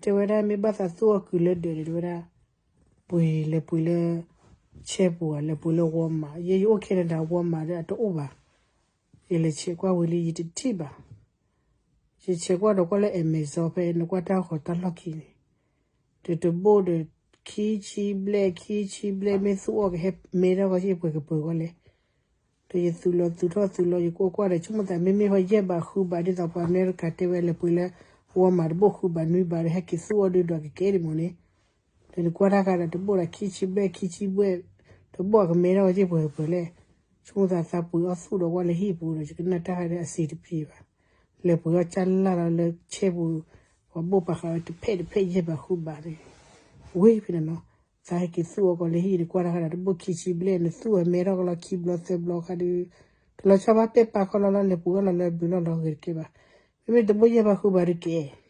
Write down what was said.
တဲဝဲဒၣ် မ့ၢ်ဘၣ်သးသူၣ်အီၣ်ကုၤလၢဒၢးန့ၣ် တဲဝဲဒၣ် ပှ့ၤ လဲၤပှ့ၤလၢ ဆဲပူၤဧါ, လဲၤပှ့ၤလၢ Walmart, ယဲယအိၣ် Canada Walmart ဒီးအတအိၣ်ဘၣ်. ယလဲၤဆဲးကွၢ်ဝံၤလံ ယတထံၣ်ဘၣ်. ယဆဲးကွၢ်ဒီးကွၢ်လၢ Amazon ဖဲ နကွၢ်တၢ်ဃီၤတၢ်လီၢ်ခံန့ၣ် တဘိၣ်ဒီး ခံဆံဘျဲၣ် ခံဆံဘျဲၣ် မ့ၢ်သူၣ်အီၣ်ကဟဲမဲထီၣ်ကီၢ် ယပှဲၤကပှဲၤကီၢ်လဲၣ်. ဒီးယသူလီၤသူထီၣ်သူလီၤ ယကွၢ်ကွၢ်ဒီး ဆိကမိၣ်သး မ့မ့ၢ်ဖဲယဲၢ်ဘးဃုဘး ဒ်သိးပှၤအမဲရကၤတဲဝဲ လဲၤပှ့ၤလၢ Walmart တဘိၣ်ဃုဘး နွံဘးဒီး ဟဲက့ၤသူၣ်အီၣ်ဒုးဒီးကကဲဒ်မ့ၢ်န့ၣ် ဒီးနကွၢ်တၢ်ဃးဒီး တဘိၣ်ဒီး ခံဆံဘျဲၣ် ခံဆံဘျဲၣ် တဘိၣ်အကမဲထီၣ်ကီၢ် ယပှဲၤကပှဲၤလဲၣ်. ဆိကမိၣ်သး သးပှ့ၤအီၣ်သူၣ်ဒီးကွၢ်လၢဟံၣ်ပူၤဒီး ယကနၣ်တၢ်ဃးဒီးအစံးတပျံၤဘၣ်. လဲၤပှ့ၤအီၣ်ကၢ်လၢ်လီၤလၢဆဲပူၤ ပှၤဘိၣ်ပာ်ဃာ်ဝဲတဖျၢၣ်တဖျၢၣ် ယဲၢ်ဘးဃုဘးန့ၣ် ဝ့ၢ်ဖဲန့ၣ်နီၤ. သးဟဲက့ၤသူၣ်အီၣ်ကီၢ်လၢဟံၣ်န့ၣ် ကွၢ်တၢ်ဃးဒီး တဘိၣ်ခံဆံဘျဲၣ် နသူၣ်အမဲထီၣ်ကီၢ်လီၤ ခံဘျီသၢဘျီခါဒီး ကလီၤဆီဘၣ် ပဲာ်ပာ်ခီလီၤလီၤ လဲၤပှ့ၤအီၣ်လီၤလၢဘျုးလီၢ်လီၤ ဂ့ၤတကဲဘၣ်. မ့မ့ၢ်တဘိၣ်ယဲၢ်ဘးဃုဘးဒီးကဲ